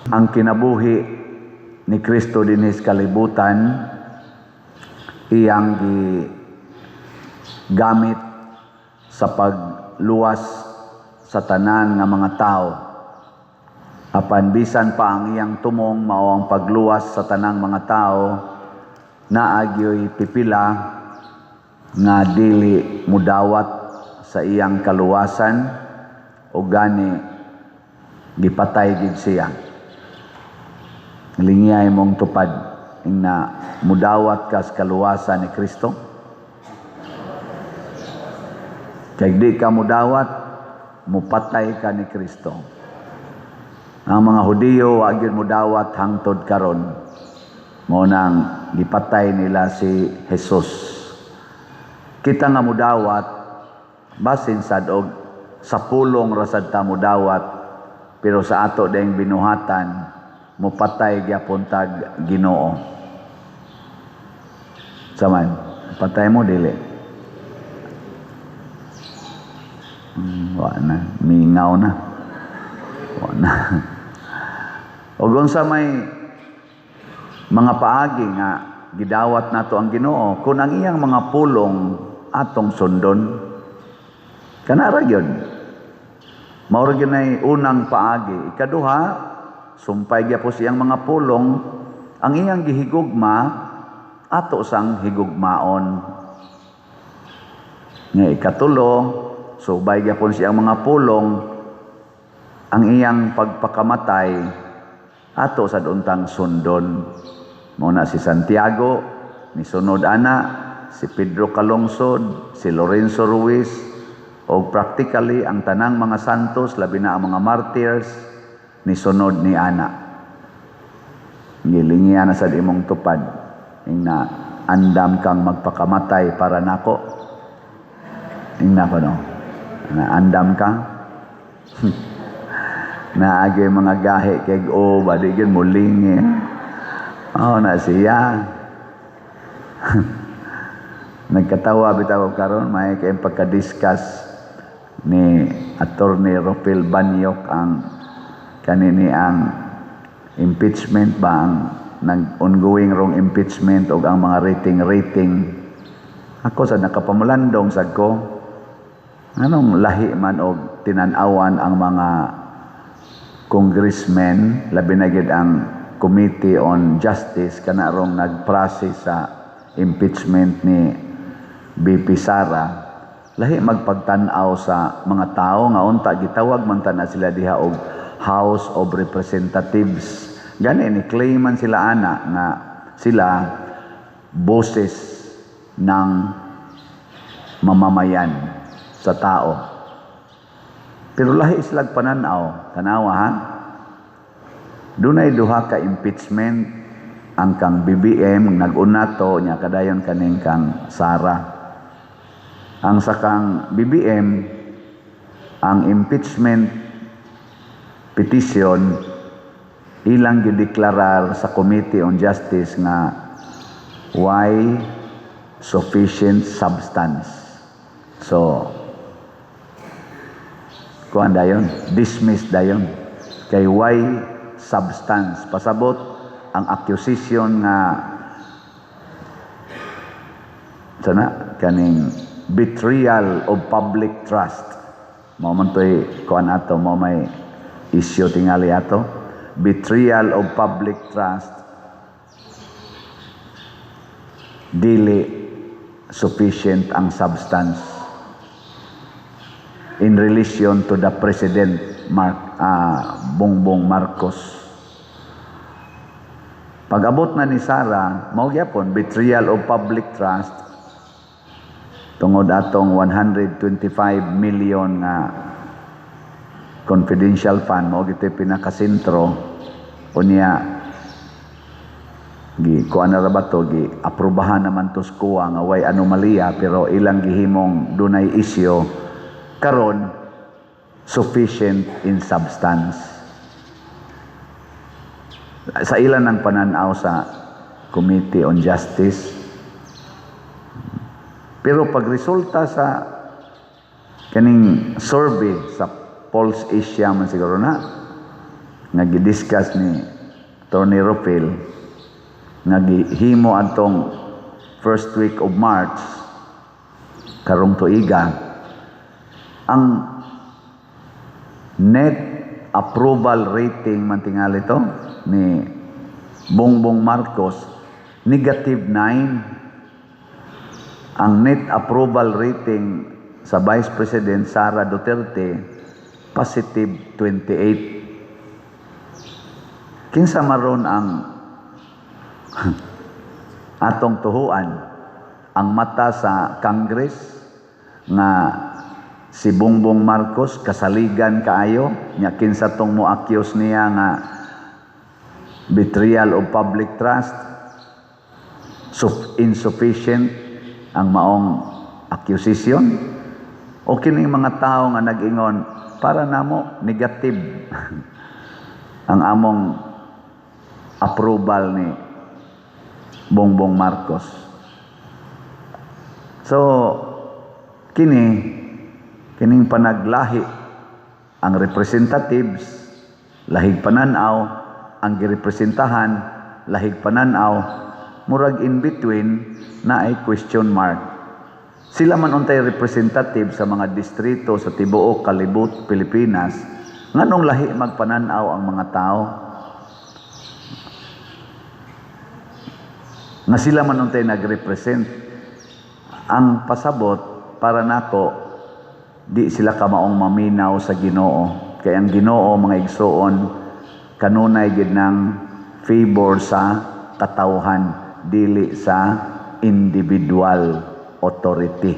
Ang kinabuhi ni Kristo dinhi sa kalibutan, iyang gigamit sa pagluwas sa tanan nga mga tao. Apan bisan pa ang iyang tumong mao ang pagluwas sa tanang mga tao, naa gyoy pipila nga dili mudawat sa iyang kaluwasan o gani gipatay gid siya. Lingiyay mong tupad na mudawat ka sa kaluwasan ni Kristo. Kay di ka mudawat, mupatay ka ni Kristo. Ang mga Hudiyo wa gyud mudawat hangtod karon. Mao nang gipatay nila si Jesus. Kita nga mudawat, basin sad og sa pulong ra sad ta mudawat, pero sa ato dayong binuhatan, mupatay gyapon tag Ginoo. Saman, patay mo dili. Wa na, mingaw na. Wa na. Og unsa may mga paagi nga gidawat nato ang Ginoo kung ang iyang mga pulong atong sundon? Kana ra gyud. Mao ra gyud nay unang paagi. Ikaduha, sumpay gyapon siyang mga pulong, ang iyang gihigugma ato sang higugmaon. Nga ikatulo, subay gyapon siyang mga pulong, ang iyang pagpakamatay ato sad untang sundon. Mao na si Santiago ni sunod ana, si Pedro Calungsod, si Lorenzo Ruiz, o practically ang tanang mga santos, labi na ang mga martyrs, ni sunod ni ana. Gilingian na sad imong tupad ingna andam kang magpakamatay para nako. Ingna ko, no, na andam ka naagi mga gahi kay o ba di gyud mulingi. Oh, na siya. Nagkatawa bitaw karon, may kay pagka-discuss ni Attorney Rofil Banyok ang kanini, ang impeachment ba, ang nag ongoing rong impeachment og ang mga rating rating. Ako sa nakapamulandong sad ko, anong lahi man og tinan-awan ang mga congressmen, labi na gid ang Committee on Justice kana rong nag-process sa impeachment ni BP Sara. Lahi magpagtan-aw sa mga tao nga unta gitawag man ta na sila diha og House of Representatives. Gani ni claim man sila ana nga sila boses ng mamamayan sa tao. Pero lahi sila pananaw, tanawa ha. Dunay duha ka impeachment, ang kang BBM nag-una to nya kadayon kaning kang Sara. Ang sa kang BBM, ang impeachment petition ilang gideklarar sa Committee on Justice nga why sufficient substance. So, kuan dayon, dismiss dayon. Kay why substance? Pasabot ang accusation nga sana kaning betrayal of public trust. Mao man to'y kuan ato, mao may issue tingali ato. Betrayal of public trust, dili sufficient ang substance in relation to the President Bongbong Marcos. Pag-abot na ni Sara, mao gyapon betrayal of public trust tungod atong 125 million nga confidential fund, mao gito'y pinakasentro. Unya gi kuan na ra ba to, gi aprobahan naman to sa COA nga way anomalya, pero ilang gihimong dunay issue. Karon sufficient in substance sa ilan ang pananaw sa Committee on Justice. Pero pag resulta sa kaning survey sa Pulse Asia man siguro na nga gidiscuss ni Tony Rofil nga gihimo atong first week of March karong tuiga, ang net approval rating man tingali to ni Bongbong Marcos, negative 9. Ang net approval rating sa Vice President Sara Duterte, positive 28. Kinsa maron ang atong tuhuan? Ang mata sa Congress nga si Bongbong Marcos kasaligan kaayo nya, kinsa tong mo-accuse niya nga betrayal of public trust, insufficient ang maong accusation, o kining mga tao nga nag-ingon, "Para namo negative ang among approval ni Bongbong Marcos"? So kini, kining panaglahi ang representatives, lahig pananaw ang girepresentahan, lahig pananaw, murag in between na ay question mark. Sila man untay representative sa mga distrito sa tibuok kalibot Pilipinas, nganong lahi magpananaw ang mga tao? Nga sila man untay nagrepresent. Ang pasabot para nako, di sila kamaong maminaw sa Ginoo. Kay ang Ginoo, mga igsuon, kanunay gid ng favor sa katawhan, dili sa individual authority.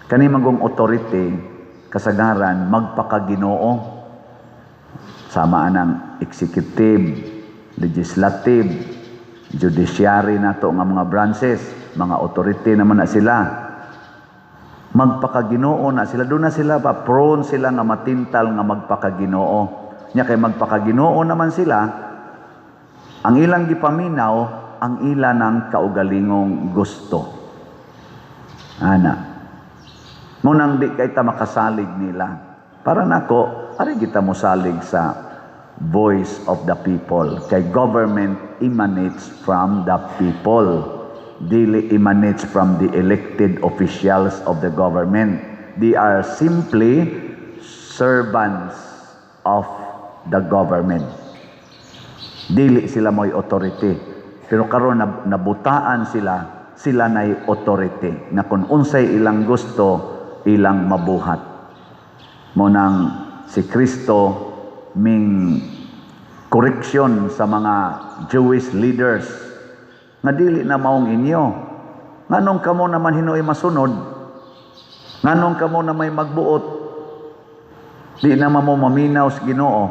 Kani magong authority kasagaran magpakaginoo, sama anang executive, legislative, judiciary nato nga mga branches, mga authority naman na sila. Magpakaginoo na sila, doon na sila pa prone sila nga matintal nga magpakaginoo. Nya kay magpakaginoo naman sila, ang ilang gipaminaw ang ila ng kaugalingong gusto. Ana. Munang di kay ta makasalig nila. Para nako, ari kita mosalig sa voice of the people. Kay government emanates from the people. Dili emanates from the elected officials of the government. They are simply servants of the government. Dili sila mo'y authority. Pero karon nabutaan sila, sila na'y authority. Na kung unsay ilang gusto, ilang mabuhat. Mo nang si Kristo ming correction sa mga Jewish leaders nga dili na maong inyo. Nganong kamo naman hinuoy masunod? Nganong kamo na may magbuot? Di na mo maminaw sa Ginoo.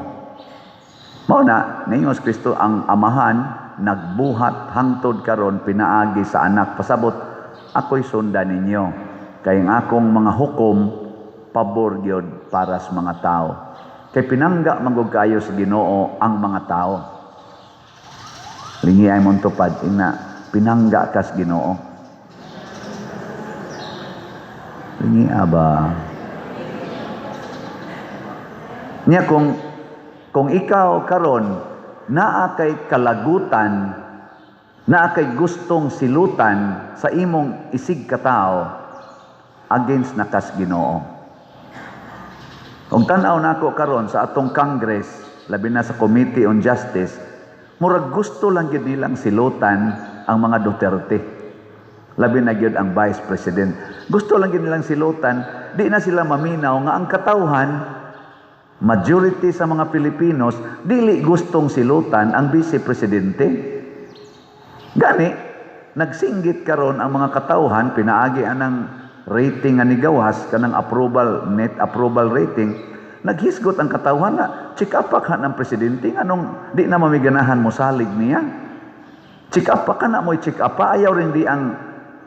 Mao na, ningon si Kristo, ang Amahan nagbuhat hangtod karon pinaagi sa Anak. Pasabot, ako'y sundan ninyo. Kay ang akong mga hukom pabor gyud para sa mga tao. Kay pinangga man gud kaayo sa Ginoo ang mga tao. Lingi ay mong tupad, ina, pinangga kas Ginoo. Lingi aba. Niya kung ikaw karon naa kay kalagutan, naa kay gustong silutan sa imong isig katao, against na kas Ginoo. Kung tan-aw nako karon sa atong Congress, labi na sa Committee on Justice, murag gusto lang gyud nilang silutan ang mga Duterte. Labi na gyud ang Vice President. Gusto lang gyud nilang silutan, di na sila maminaw nga ang katawhan, majority sa mga Pilipinos, dili gustong silutan ang Vice Presidente. Gani, nagsinggit karon ang mga katawhan, pinaagi anang rating nga nigawas, kanang approval, net approval rating, naghisgot ang katawhan na, check up pa ka ng presidente, anong di na mamiganahan mo salig niya? Check up pa ka na mo'y check up pa, ayaw rin di ang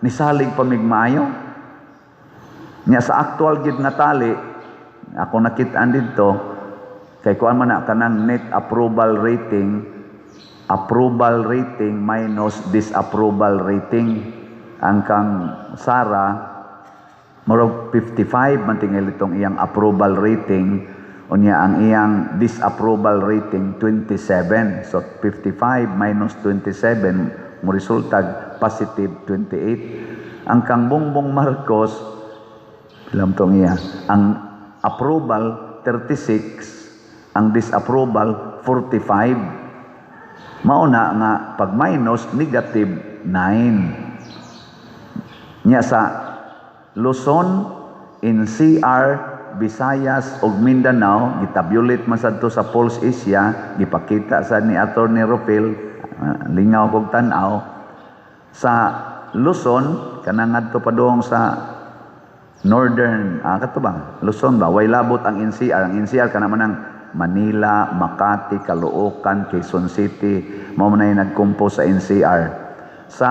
nisalig pamigmaayo. Nya sa actual gid nga tali, ako nakitaan dito, kay kuan man na kanang net approval rating, approval rating minus disapproval rating. Ang kang Sara, murag 55 man tingali itong iyang approval rating, Unya ang iyang disapproval rating 27. So 55 minus 27 mo resultag positive 28. Ang kang Bongbong Marcos, pila tong iya? Ang approval 36, ang disapproval 45. Mao na nga pag minus, negative 9. Nya sa Luzon, NCR, Visayas ug Mindanao, gitabulate man sad to sa Pulse Asia, gipakita sa ni Attorney Rofil, lingaw kog tan-aw. Sa Luzon, kanang ngadto padung sa Northern, kato ba? Luzon ba? Way labot ang NCR. Ang NCR kana man ang Manila, Makati, Caloocan, Quezon City, mao man ay nagcompose sa NCR. Sa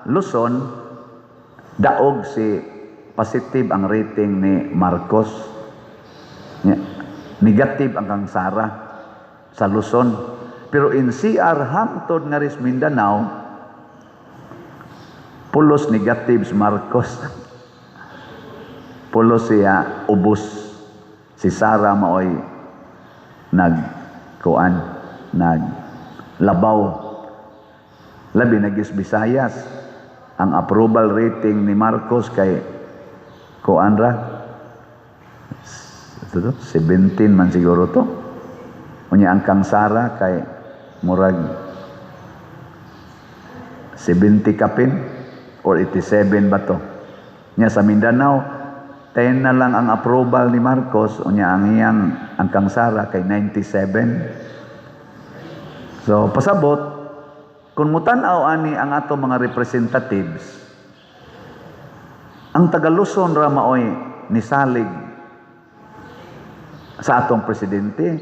Luzon, daog si positive ang rating ni Marcos. Negative ang kang Sara sa Luzon. Pero NCR hangtod nga ris Mindanao, pulos negative si Marcos. Pulos siya ubos. Si Sara maoy nagkuan, naglabaw. Labi na gyud Visayas. Ang approval rating ni Marcos kay kuan ra, ito to, 17 man siguro to. Unya ang kang Sara kay murag 70 kapin or 87 ba to. Nya sa Mindanao, 10 na lang ang approval ni Marcos, unya ang iyang ang kang Sara kay 97. So pasabot kung mutan-aw ani ang ato mga representatives, ang taga Luzon ra maoy nisalig sa atong presidente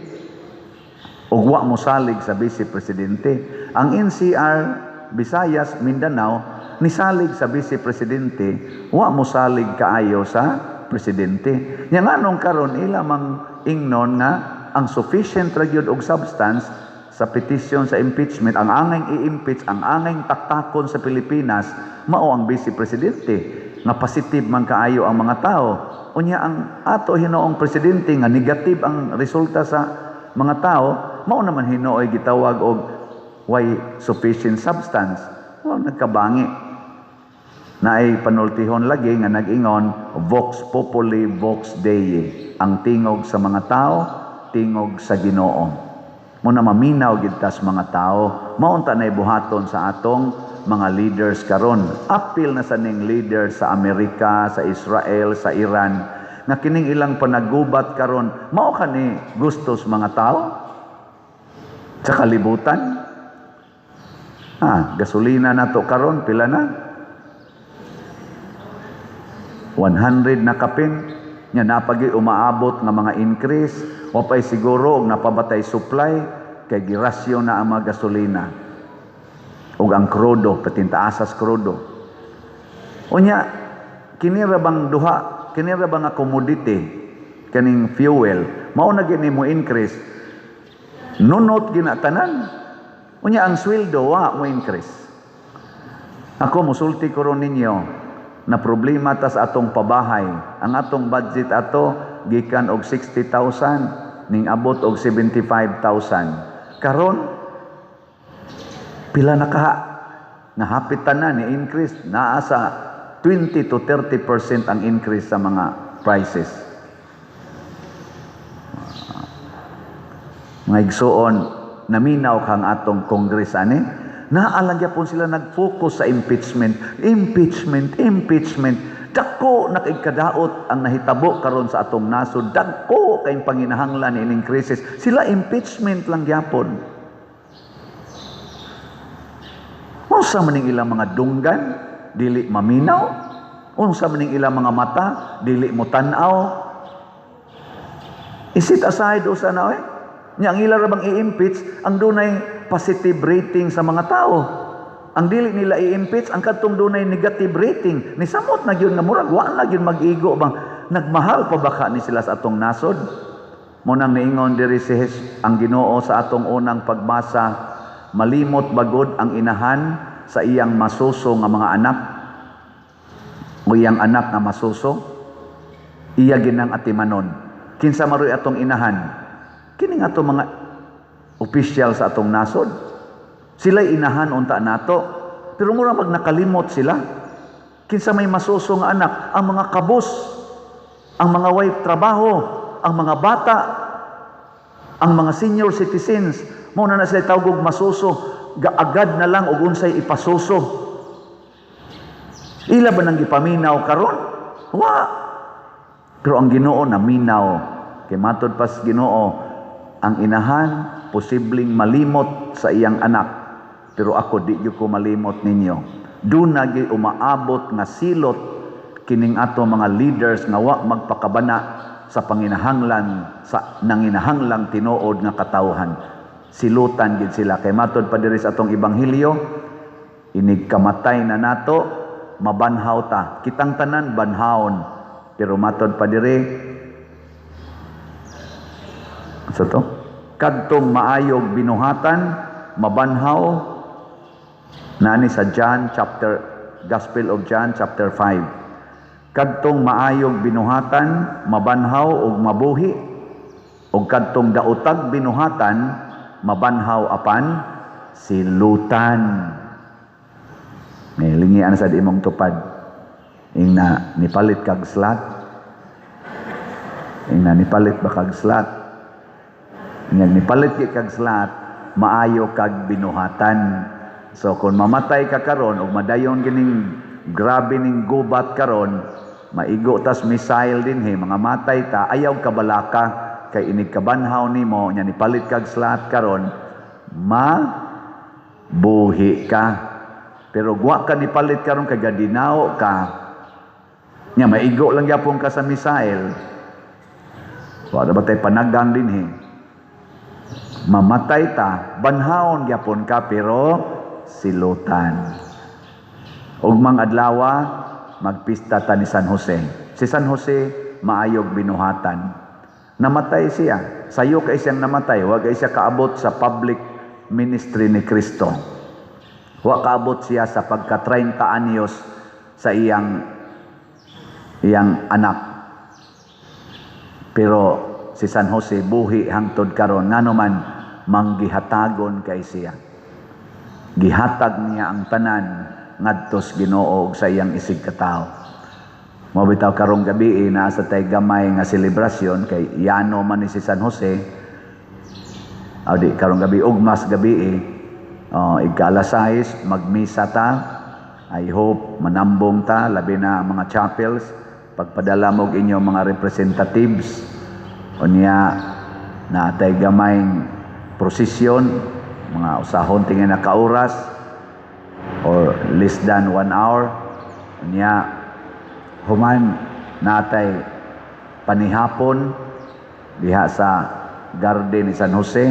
ug wa mosalig sa vice presidente. Ang NCR, Visayas, Mindanao nisalig sa vice presidente, wa mosalig kaayo sa presidente. Nya nganong karon ila mang ingnon nga ang sufficient ra gyud og substance sa petition sa impeachment, ang angay i-impeach, ang angay taktakon sa Pilipinas mao ang vice presidente nga positive man kaayo ang mga tao? Unya ang ato hinoong presidente nga negative ang resulta sa mga tao, mao naman hinooy gitawag og way sufficient substance. Wa nagkabangi. Naay panultihon lagi nga nag-ingon, "Vox populi, vox Dei." Ang tingog sa mga tao, tingog sa Ginoo. Mao na maminaw gid tas mga tao, maunta na buhaton sa atong mga leaders karon. Apil na sa ning leader sa Amerika, sa Israel, sa Iran, nga kining ilang panagubat karon, mao kani gustos mga tao sa kalibutan. Ah, gasolina nato karon pila na? 100 na kapin. Nya napagi umaabot nga mga increase, wa pay siguro og napabatay supply kay girasyon na ang mga gasolina. Ug ang krudo, patintaasas krudo. Unya kini ra bang duha, kini ra bang nga commodity, kaning fuel, mao na gini mo increase. Nunot gina tanan. Unya ang sweldo wa mo increase. Ako musulti ko ron ninyo na problema ta sa atong pabahay. Ang atong budget ato gikan og 60,000 ning abot og 75,000. Karon pila na kaha? Nahapit tanan ni increase, naa sa 20 to 30% ang increase sa mga prices. Mga igsuon, naminaw kang atong Congress ani, naa lang gyapon sila nag-focus sa impeachment, impeachment, impeachment. Dako na kay kadaot ang nahitabo karon sa atong nasod. Dako kay panginahanglan ining crisis. Sila impeachment lang gyapon. Unsa man ning ilang mga dunggan, dili maminaw? Unsa man ning ilang mga mata, dili mo tan-aw? Isit aside usa na eh. Nya ang ila ra bang i-impeach ang dunay positive rating sa mga tao. Ang dili nila i-impeach ang kadtong dunay negative rating. Ni samot na gyud nga murag wa na gyud mag-igo bang nagmahal pa baka ni sila sa atong nasod. Mo nang niingon diri si ang Ginoo sa atong unang pagbasa, malimot bagod ang inahan sa iyang masuso nga mga anak o iyang anak nga masuso, iya ginang atimanon. Kinsa maroy atong inahan? Kining ato mga opisyal sa atong nasod. Sila inahan unta nato. Pero mura mag nakalimot sila. Kinsa may masuso nga anak? Ang mga kabus, ang mga way trabaho, ang mga bata, ang mga senior citizens. Mao na na sila tawgog masuso, gaagad na lang og unsay ipasuso. Ila ba nang gipaminaw karon? Wa. Pero ang Ginoo naminaw. Kay matod pas Ginoo, ang inahan posibleng malimot sa iyang anak. Pero ako, di gyud ko malimot ninyo. Duna gyud umaabot nga silot kining ato mga leaders nga wa magpakabana sa panginahanglan sa nanginahanglang tinuod nga katawhan. Silutan gid sila kay matod pa diri sa atong ebanghelyo, inig kamatay na nato, mabanhaw ta. Kitang tanan banhawon. Pero matod pa diri sa to, kadtong maayog binuhatan mabanhaw, nani sa John chapter, Gospel of John chapter 5. Kadtong maayog binuhatan mabanhaw ug mabuhi, ug kadtong daotag binuhatan mabanhaw apan silutan. May lingian sa imong tupad. Ingna nipalit kag slot. Ingna nipalit ba kag slot? Ingna nipalit kag slot, maayo kag binuhatan. So kung mamatay ka karon ug madayon kining grabe ning gubat karon, maigo tas missile dinhi, mga matay ta, ayaw kabalaka kay inig kabanhaw nimo nya nipalit kag slot karon, ma buhi ka. Pero wa ka nipalit karon kay gadinaw ka. Nya maigo lang gyapon ka sa missile. Wa ba tay panagang dinhi? Mamatay ta, banhawon gyapon ka pero silutan. Ugmang adlawa, magpista ta ni San Jose. Si San Jose maayog binuhatan. Namatay siya. Sayo kay siyang namatay, wa kay siya kaabot sa public ministry ni Kristo. Wa kaabot siya sa pagka 30 anyos sa iyang iyang anak. Pero si San Jose buhi hangtod karon, ngano man manggihatagon kay siya. Gihatag niya ang tanan ngadtos Ginoo ug sa iyang isig katawo. Mao bitaw karong gabi naa sa tay gamay nga selebrasyon kay yano man ni si San Jose. Aw di karong gabi, ugmas gabi, oh, ika-alas 6 magmisa ta. I hope manambong ta, labi na ang mga chapels, pagpadala mo og inyong mga representatives. Unya naatay gamay prosesyon, mga usahon tingin na ka oras or less than 1 hour. Unya human natay panihapon diha sa garden ni San Jose,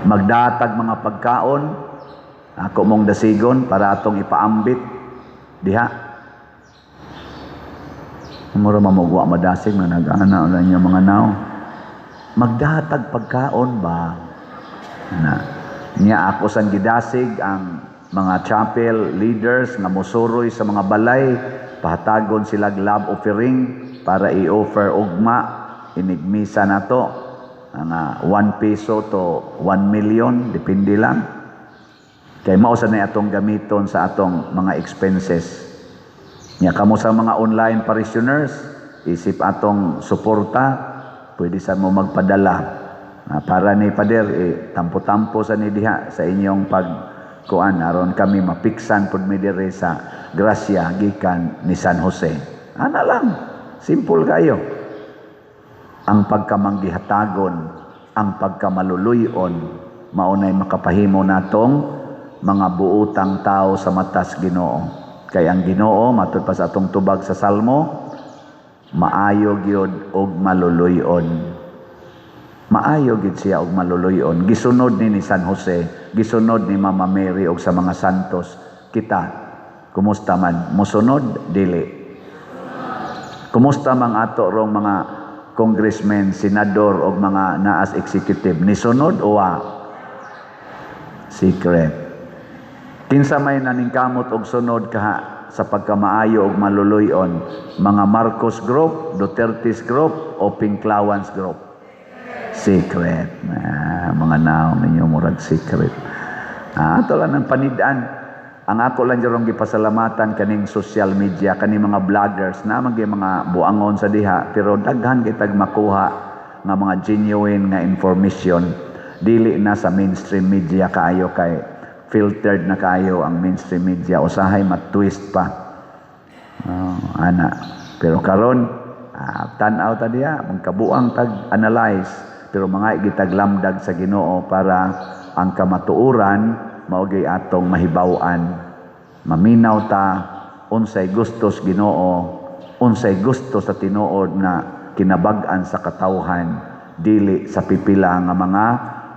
magdatag mga pagkaon, ako mong dasigon para atong ipaambit diha. Mura mamugwa madasig na nag-ana lang niya mga naw. Magdatag pagkaon ba na niya, ako sang gidasig ang mga chapel leaders nga mosuroy sa mga balay, pahatagon sila love offering para i-offer ugma inigmisa nato, mga 1 peso to 1 million, depende lang, kay mao sa na atong gamiton sa atong mga expenses. Nya kamo sa mga online parishioners, isip atong suporta, pwede sa mo magpadala. Para ni Pader, eh, tampo-tampo sa ni diha sa inyong pag kuan aron kami mapiksan pud mi diri sa grasya gikan ni San Jose. Ana lang, simple kayo. Ang pagkamanggihatagon, ang pagkamaluluyon, maunay makapahimo natong mga buutang tao sa matas Ginoo. Kay ang Ginoo, matud pa sa atong tubag sa Salmo, maayo gyud og maluluyon. Maayo gid siya og maluluyon. Gisunod ni San Jose, gisunod ni Mama Mary og sa mga santos. Kita, kumusta man? Mosunod dili? Kumusta mang ato rong mga congressmen, senador og mga naas executive? Nisunod o wa? Secret. Kinsa may naningkamot og sunod kaha sa pagkamaayo ug maluluy-on? Mga Marcos Group, Duterte's Group o Pinklawans Group? Secret. Ah, mga naong ninyo murag secret. Ah, ato lang ng panid-an. Ang ako lang jarong gipasalamatan kaning social media, kaning mga vloggers na man gyud mga buangon sa diha, pero daghan kitag makuha nga mga genuine nga information, dili na sa mainstream media kaayo, kay filtered na kaayo ang mainstream media, usahay ma-twist pa. Oh, ana. Pero karon, tan-aw ta diha, magkabuang tag analyze, pero mga gitag lamdag sa Ginoo para ang kamatuoran mao gyud atong mahibaw-an. Maminaw ta unsay gusto sa Ginoo, unsay gusto sa tinuod na kinabag-an sa katawhan, dili sa pipila nga mga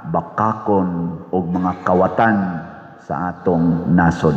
bakakon og mga kawatan sa atong nasod.